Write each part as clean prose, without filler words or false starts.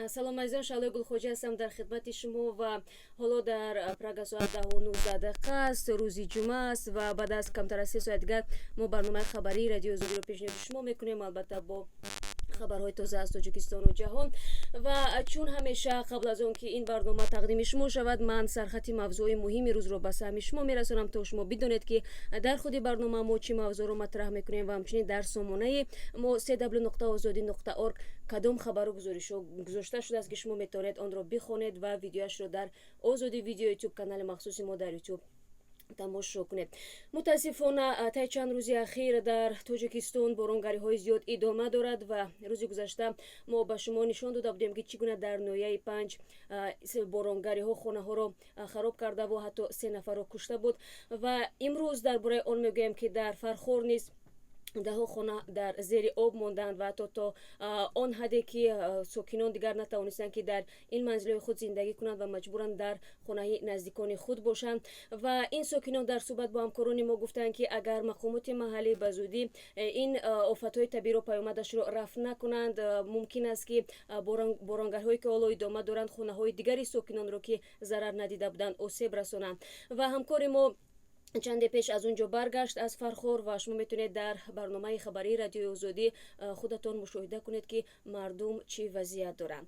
Салом, азизон, Шаҳлои Гулхоҷа ҳастам дар хидмати шумо. Ва ҳоло дар Прага соат 10:19 дақиқа аст, рӯзи ҷумъа аст ва баъд аз камтар аз 3 соат дигар мо барномаи хабарии Радиои Озодиро пешниҳоди шумо мекунем, албатта, бо хабарҳои тоза аз Тоҷикистону ҷаҳон. Ва чун ҳамеша, қабл аз он ки ин барнома тақдими шумо шавад, ман сархати мавзӯъҳои муҳими рӯзро ба саҳми шумо мерасонам, то шумо бидонед, ки дар худи барнома мо чӣ мавзӯъро матраҳ мекунем ва ҳамчунин дар сомонаи мо cw.ozodi.org кадом хабару гузоришҳо гузошта шудааст, ки шумо метавонед онро бихонед ва видеояшро дар Озоди Видео Ютуб, канали махсуси мо дар Ютуб, тамошо кунед. Мутаассифона, тай чанд рӯзи ахир дар Тоҷикистон боронгариҳои зиёд идома дорад ва рӯзи гузашта мо ба шумо нишон дода будем, ки чӣ гуна дар ноҳияи Панҷ боронгариҳо хонаҳоро хароб кардаву ҳатто се нафарро кушта буд. Ва имрӯз дар бораи он мегӯем, ки дар Фархор низ даҳҳо хона дар зери об монданд ва ҳатто то он ҳадде, ки сокинон дигар натавонистанд, ки дар ин манзилҳои худ зиндагӣ кунанд ва маҷбуранд дар хонаи наздикони худ бошанд. Ва ин сокинон дар суҳбат бо ҳамкорони мо гуфтанд, ки агар мақомоти маҳаллӣ ба зудӣ ин офатҳои табииро паёмадашро рафъ накунанд, мумкин аст, ки боронгарҳое, ки ҳоло идома доранд, хонаҳои дигари сокинонро, ки зарар надида буданд, осеб расонанд. Ва ҳамкори мо чанде пеш аз он ҷо баргашт, аз Фархор, ва шумо метавонед дар барномаи хабарии Радиои Озодӣ худатон мушоҳида кунед, ки мардум чӣ вазъият доранд.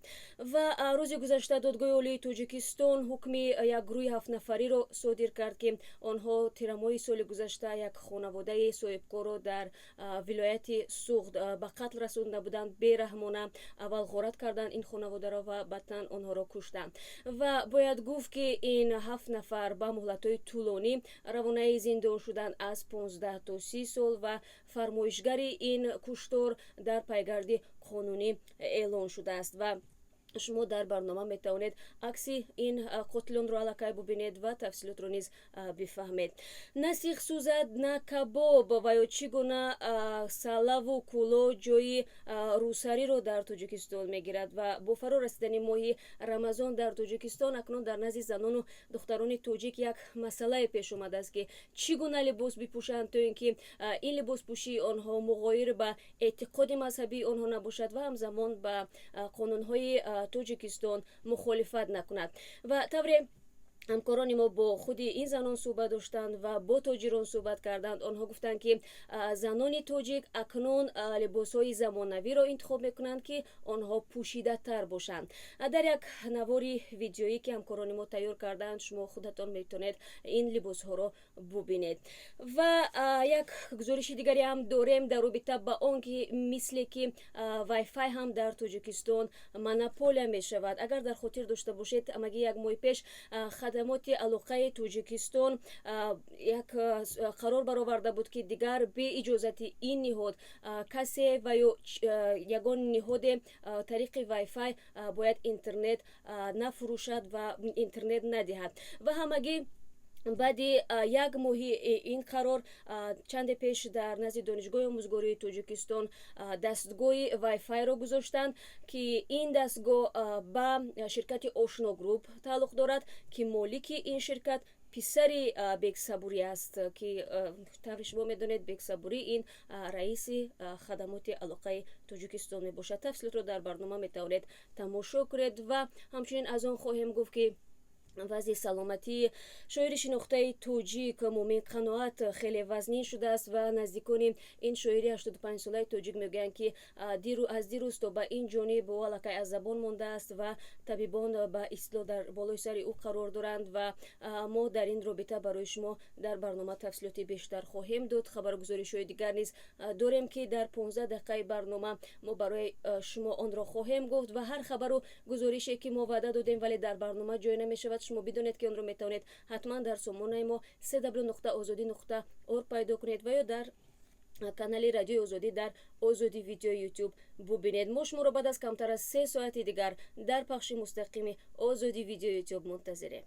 Ва рӯзи гузашта Додгоҳи Олии Тоҷикистон ҳукми як гурӯҳи ҳафтнафариро содир кард, ки онҳо тирамоҳи соли гузашта як хонаводаи соҳибкорро дар вилояти Суғд ба қатл расонда буданд. Бераҳмона аввал ғорат карданд ин хонаводаро ва баъдан онҳоро куштанд. Ва бояд гуфт, ки ин ҳафт нафар ба муҳлатҳои тӯлонӣ равонаи зиндон шуданд, аз 15 то 30 сол, ва фармоишгари ин куштор дар пайгарди қонунӣ эълон шудааст. Ва шумо дар барнома метавонед акси ин қотилонро аллакай бубинед ва тафсилотро низ бифаҳмед. На сих сӯзад, на кабоб, ва ё чӣ гуна салаву кулоҳ ҷои рӯсариро дар Тоҷикистон мегирад? Ва бо фаро расидани моҳи Рамазон дар Тоҷикистон акнун дар назди занону духтарони тоҷик як масъалае пеш омадааст, ки чӣ гуна либос бипӯшанд, то ин ки ин либоспӯшии онҳо муғоир ба эътиқоди мазҳабии онҳо набошад ва ҳамзамон ба қонунҳои Тоҷикистон мухолифат накунад. Ва тавре ҳамкорони мо бо худи ин занон суҳбат доштанд ва бо тоҷирон суҳбат карданд, онҳо гуфтанд, ки занони тоҷик акнун либосҳои замонавиро интихоб мекунанд, ки онҳо пӯшидатар бошанд. Дар як навори видеоӣ, ки ҳамкорони мо тайёр карданд, шумо худатон метавонед ин либосҳоро бубинед. Ва як гузориши дигаре ҳам дорем дар робита ба он, ки мисле ки вайфай ҳам дар Тоҷикистон монополия мешавад. Агар дар хотир дошта бошед, ҳамагӣ як моҳи пеш Хадамоти алоқаи Тоҷикистон як қарор бароварда буд, ки дигар бе иҷозати ин ниҳод касе ва ё ягон ниҳоде тариқи вайфай бояд интернет нафурӯшад ва интернет надиҳад. Ва ҳамагӣ баъди як моҳи ин қарор чанде пеш дар назди Донишгоҳи омӯзгории Тоҷикистон дастгоҳи вайфайро гузоштанд, ки ин дастгоҳ ба ширкати Ошно Груп тааллуқ дорад, ки молики ин ширкат писари Бексабурӣ аст, ки тавре шумо медонед, Бексабурӣ ин раиси Хадамоти алоқаи Тоҷикистон мебошад. Тафсилотро дар барнома метавонед тамошо кунед. Ва ҳамчунин аз он хоҳем гуфт, ки вазъи саломатии шоири шинохтаи тоҷик Мумин Қаноат хеле вазнин шудааст ва наздикони ин шоири 85-солаи тоҷик мегӯянд, ки аз дирӯз то ба ин ҷониб ӯ аллакай аз забон мондааст ва табибон ба истилоҳ дар болои сари ӯ қарор доранд. Ва мо дар ин робита барои шумо дар барнома тафсилоти бештар хоҳем дод. Хабару гузоришҳои дигар низ дорем, ки дар 15 дақиқаи барнома мо барои шумо онро хоҳем гуфт. Ва ҳар хабару гузорише, ки мо ваъда додем, вале дар барнома ҷой намешавад, шумо бидонед, ки онро метавонед ҳатман дар сомонаи мо cw.ozodi.org пайдо кунед ва ё дар канали Радиои Озодӣ дар Озодӣ Видео Ютуб бубинед. Мо шуморо баъд аз камтар аз 3 соати дигар дар пахши мустақими Озодӣ Видео Ютуб мунтазирем.